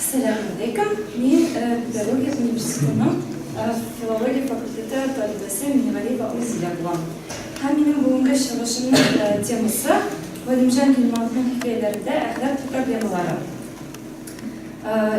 Әссәләмү галәйкүм. Мин педагогия университетының филология факультеты талибәсе Минегалиева Узилә булам. Һәм минем бүгенге чыгышымның темасы Галимҗан Гыйльмановның хикәяләрендә әхлак проблемалары.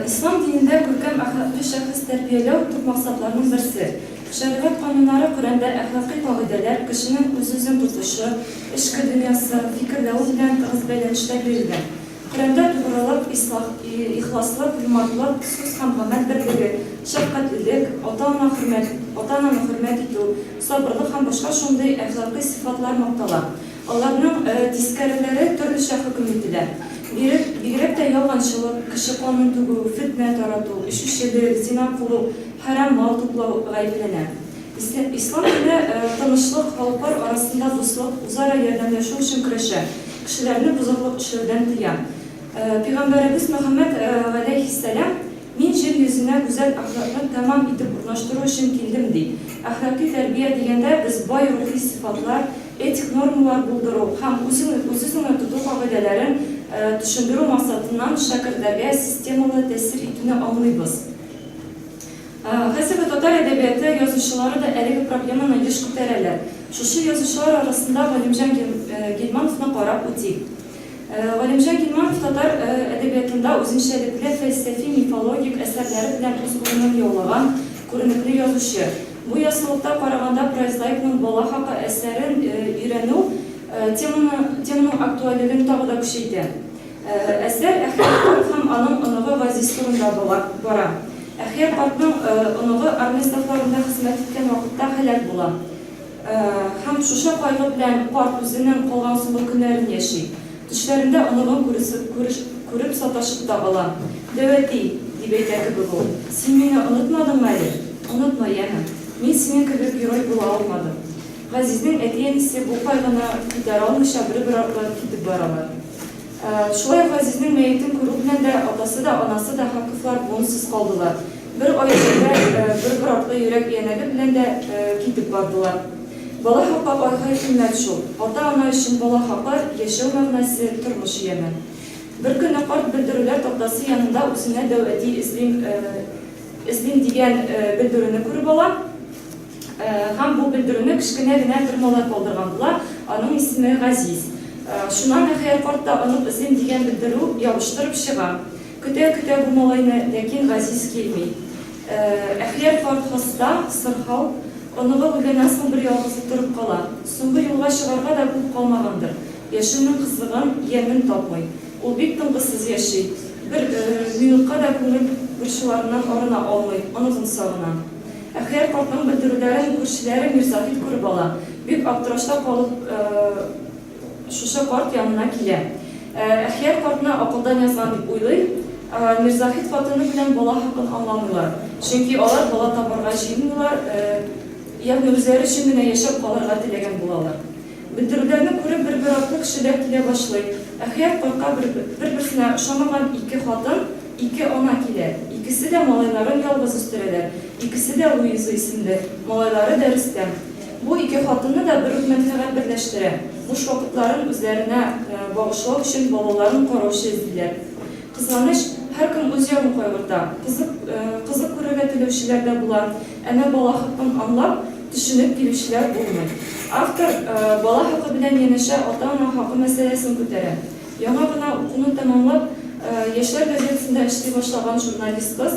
Ислам динендә күркәм әхлаклы шәхес тәрбияләү төп максатларның берсе. Шәригать кануннары Коръәндә әхлакый кагыйдәләр кешенең үз-үзен тотышы, эчке дөньясы, фикерләве белән тыгыз бәйләнештә бирелгән. Коръәндә тугрылык, ислах, ихласлык, юмартлык, сүз һәм гамәл берлеге, шәфкатьлелек, ата-ана хөрмәт, ата-ананы хөрмәт итү, сабырлык һәм башка шундый әхлакый сыйфатлар мактала. Аларның тискәреләре төрлечә хөкем ителә. Бирек, бигрәк тә ялганчылык, кеше канын түгү, фетнә тарату, эчүчелек, зина кылу, хәрам мал туплау гаепләнә. Ислам дине тынычлык, халыклар арасында дуслык, үзара ярдәмләшү өчен көрәшә, кешеләрне бозыклык эшләүдән тыя. Пәйгамбәребез Мөхәммәд галәйһиссәлам, Мин җир йөзенә гүзәл әхлакны тәмам итеп урнаштыру өчен килдем, ди. Әхлакый тәрбия дигәндә без бай рухи сыйфатлар, этик нормалар булдыру һәм үз-үзеңне тоту кагыйдәләрен төшендерү максатыннан шәкертләргә системалы тәэсир итүне аңлыйбыз. Хәзерге татар әдәбияты язучылары да әлеге проблеманы еш күтәрәләр. Шушы язучылар арасында Галимҗан Гилмановны карап үтик. Галимҗан Гилманов татар әдәбиятында үзенчәлекле фәлсәфи-мифологик әсәрләре белән үз урынын яулаган күренекле язучы. Бу яссылыкта караганда прозаикның Бала хакы әсәрен өйрәнү теманың актуальлеген тагы да көчәйтә. Әсәр Әхияр карт һәм аның оныгы Газиз турында бара. Әхияр картның оныгы армия сафларында хезмәт иткән вакытта һәлак була. Һәм шушы кайгы белән карт үзенең калган соңгы көннәрен яши. Төшләрендә оныгын күреп саташып та ала. Дәү әти, дип әйтә кебек ул, син мине онытмадыңмы әле? Онытма, яме. Мин синең кебек герой була алмадым. Газизнең әти-әнисе бу кайгыны күтәрә алмыйча бер-бер артлы китеп баралар. Шулай ук Газизнең мәетен күрү белән дә атасы да, анасы да Хаковлар буынсыз калдылар. Бер ай эчендә бер-бер артлы йөрәк өянәге белән дә китеп бардылар. Бала хакы ай-һай кыйммәт шул. Ата-ана өчен бала хакы, яшәү мәгънәсе, тормыш яме. Беркөнне карт белдерүләр тактасы янында үзенә дәү әти эзлим, эзлим дигән белдерүне күреп ала. Һәм бу белдерүне кечкенә генә бер малай калдырган була, аның исеме Газиз. Шуннан Әхияр карт та онык эзлим дигән белдерү ябыштырып чыга. Көтә-көтә бу малайны, ләкин Газиз килми. Әхияр карт хаста, сырхау, оныгы үлгәннән соң бер ялгызы торып кала. Соңгы юлга чыгарга да күп калмагандыр. Яшәүнең кызыгын, ямен тапмый. Ул бик тынгысыз яши. Бер минутка да күңел борчуларыннан арына алмый, оныгын сагына. Әхияр картның белдерүләрен күршеләре Мирзаһит күреп ала. Бик аптырашта калып, шушы карт янына килә. Әхияр картны акылдан язган дип уйлый. Мирзаһит хатыны белән бала хакын аңламыйлар. Чөнки алар бала табарга җыенмыйлар, ягъни үзләре өчен генә яшәп калырга теләгән булалар. Белдерүләрне күреп, бер-бер артлы кешеләр килә башлый. Әхияр картка бер-берсенә ошамаган ике хатын, Ике ана килә. Икесе дә малайларын ялгыз үстерәләр. Икесе дә Луиза исемле. Малайлары дәрестә. Бу ике хатынны да бер үк мәнфәгать берләштерә, буш вакытларын үзләренә багышлау өчен балаларын караучы эзлиләр. Кызганыч, һәркем үз ягын кайгырта. Кызык, кызык күрергә теләүчеләр дә була, әмма бала хакын аңлап, төшенеп килүчеләр булмый. Автор бала хакы белән янәшә ата-ана хакы мәсьәләсен күтәрә. Яңа гына укуны тәмамлап, яшьләр газетасында эшли башлаган журналист кыз,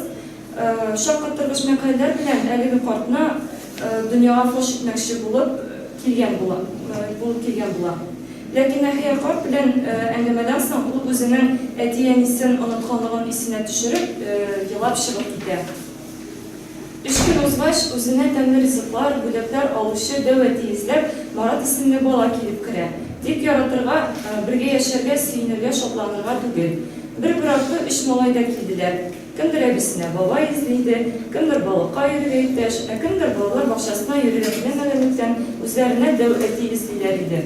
шаккаттыргыч мәкаләләр белән әлеге картны дөньяга фаш итмәкче булып килгән була, булып килгән була. Ләкин Әхияр карт белән әңгәмәдән соң ул үзенең әти-әнисен онытканлыгын исенә төшереп, елап чыгып китә. Өч көн узгач, үзенә тәмле ризыклар, бүләкләр алучы дәү әти эзләп, Марат исемле бала килеп керә. Тик яратырга, бергә яшәргә, сөенергә, шатланырга түгел. Бер-бер артлы өч малай да килделәр. Кемдер әбисенә бабай эзли иде, кемдер балыкка йөрергә иптәш, ә кемдер балалар бакчасына йөрергә теләмәгәнлектән, үзләренә дәү әти эзлиләр иде.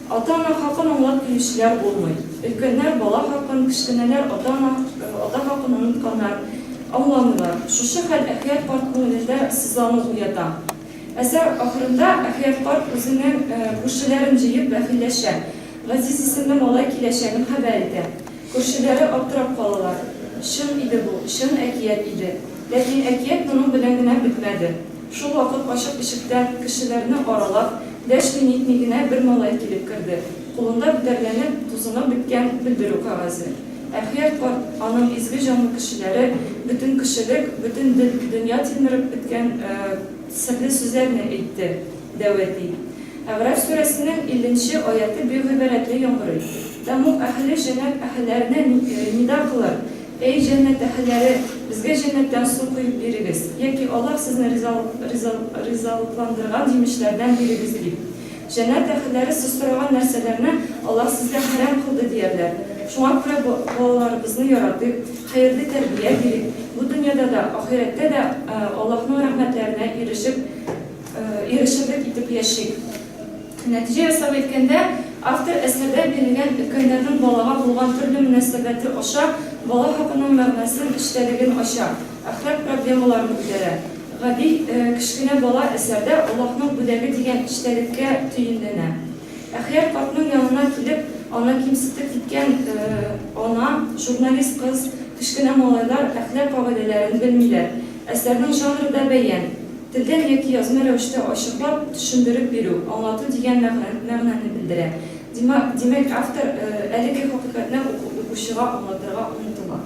Ата-ана хакын аңлап килүчеләр булмый. Өлкәннәр бала хакын, кечкенәләр ата-ана, ата хакын онытканнар, аңламыйлар. Шушы хәл Әхият карт күңелендә сызлану уята. Әсәр ахырында Әхият карт үзенең күршеләрен җыеп бәхилләшә. Газиз исемле малай киләчәген хәбәр итә. Күршеләре аптырап калалар. Чын иде бу, чын әкият иде. Ләкин әкият моның белән генә бетмәде. Шул вакыт ачык ишектән, кешеләрне аралап, дәшми-нитми генә бер малай килеп керде. Кулында бөтәрләнеп, тузынып беткән белдерү кәгазе. Әхияр карт, аның изге җанлы кешеләре, бөтен кешелек, бөтен дөнья тилмереп беткән серле сүзләрне әйтте, дәү әти. Әгъраф сүрәсенең илленче аяте бик гыйбарәтле яңгырый. Тәмуг әһеле җәннәт әһелләренә нида кылыр, Әй, җәннәт әһелләре, безгә җәннәттән су коеп бирегез, яки Аллаһ сезне ризалыкландырган җимешләрдән бирегез, дип. Җәннәт әһелләре сез сораган нәрсәләрне Аллаһ сезгә хәрам кылды, диярләр. Шуңа күрә балаларыбызны яратыйк, хәерле тәрбия бирик, бу дөньяда да, ахирәттә дә Аллаһның рәхмәтләренә ирешеп, ирешерлек итеп яшик. Нәтиҗә ясап әйткәндә, автор әсәрдә бирелгән өлкәннәрнең балага булган төрле мөнәсәбәте аша бала хакының мәгънәсен, эчтәлеген ача, әхлак проблемаларын күтәрә. Гади, кечкенә бала әсәрдә Аллаһның бүләге дигән эчтәлеккә төенләнә. Әхияр картның янына килеп, аны кимсетеп киткән ана, журналист кыз, кечкенә малайлар әхлак кагыйдәләрен белмиләр. Әсәрнең жанры да бәян. Телдән яки язма рәвештә ачыклап, төшендереп бирү, аңлату дигән мәгънәне белдерә. Димәк, автор әлеге хакыйкатьне укучыга аңлатырга омтыла.